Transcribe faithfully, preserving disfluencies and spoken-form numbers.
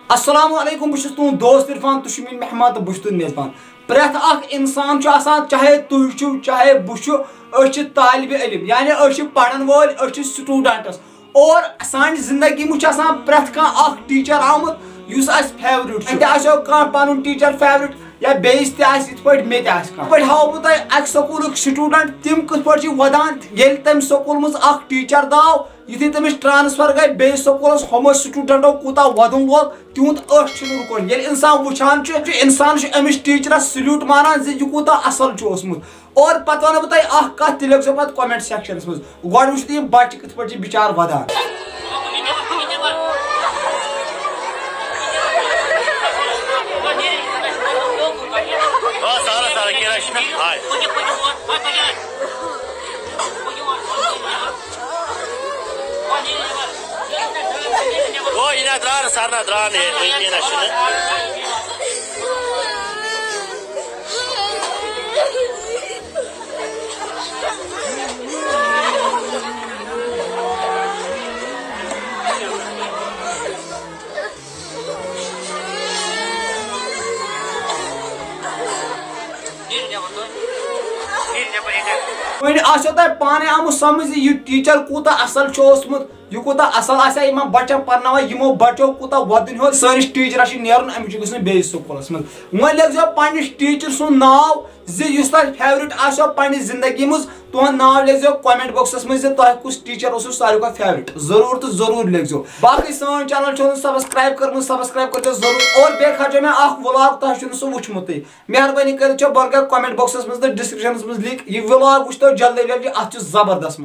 السلام علیکم، بہٕ چھُس تُہُنٛد دوست عرفان، تُہۍ چھِو میٲنۍ مہمان تہٕ بہٕ چھُس تُہُنٛد میزبان۔ پرٛٮ۪تھ اکھ انسان چھُ آسان، چاہے تُہۍ چھِو، چاہے بہٕ چھُ، أسۍ چھِ طالب علم، یعنی أسۍ چھِ پرن وٲلۍ، أسۍ چھِ students۔ اور سانہِ زندگی منٛز چھُ آسان پرٛٮ۪تھ کانٛہہ اکھ teacher آمُت یُس اَسہِ favourite چھُ۔ تہِ آسیو کانٛہہ پنُن teacher favourite یا بیٚیِس تہِ آسہِ یِتھ پٲٹھۍ مےٚ تہِ آسہِ کانٛہہ۔ یِتھ پٲٹھۍ ہاوو بہٕ تۄہہِ اَکہِ سکوٗلُک student تِم کِتھ پٲٹھۍ چھِ وَدان، ییٚلہِ تَمہِ سکوٗل منٛز اکھ teacher درٛاو، یُتھُے تٔمِس transfer گٔے بیٚیِس سکوٗلَس، ہُمو studentو کوٗتاہ وَدُن لوگ، تِہُنٛد أچھ چھُنہٕ رُکان۔ ییٚلہِ اِنسان وٕچھان چھُ، چھُ اِنسان چھُ أمِس teacherس salute ماران زِ یہِ کوٗتاہ اَصٕل چھُ اوسمُت۔ اور پَتہٕ وَنہٕ بہٕ تۄہہِ اَکھ کَتھ، تہِ لیکھزیو پَتہٕ comment sectionس منٛز۔ گۄڈٕ وٕچھِو تُہۍ یِم بَچہِ کِتھ پٲٹھۍ چھِ بِچار وَدان۔ آ، سارا، سارا، کیٛاہ چھُنہٕ؟ ہاے۔ او، یہِ نہ درٛاو نہٕ، سَر نہ درٛاو نہٕ، ہے، وٕنہِ کینٛہہ نہ چھُنہٕ۔ وۄنۍ آسیو تۄہہِ پانَے آمُت سمجھ زِ یہِ teacher کوٗتاہ اَصٕل چھُ اوسمُت، یہِ کوٗتاہ اَصٕل آسہِ ہا یِمن بَچن پَرناوان، یِمو بَچو کوٗتاہ وۄدُن ہیوٚت۔ سٲنِس teacherس چھُ نیرُن، أمِس چھُ گژھُن بیٚیِس سکوٗلَس منٛز۔ وۄنۍ لیکھزیو پنٛنِس teacher سُنٛد ناو زِ یُس تۄہہِ favourite آسیو پنٛنہِ زندگی منٛز، تُہُنٛد ناو لیکھزیو comment boxس منٛز زِ تۄہہِ کُس teacher اوسوُ ساروی کھۄتہٕ favourite، ضروٗر تہٕ ضروٗر لیکھزیو۔ باقٕے سٲنۍ channel چھو نہٕ subscribe کٔرمٕژ، subscribe کٔرۍزیو ضروٗر۔ اور بیٚیہِ کھٲلۍزیو مےٚ اکھ vlog، تۄہہِ چھُو نہٕ سُہ وُچھمُتٕے۔ مہربٲنی کٔرِتھ چھو بۄنہٕ کَنہِ comment boxس منٛز تہٕ descriptionس منٛز link۔ یہِ vlog وٕچھتو جلدی جلدی، اَتھ چھُ زبردست۔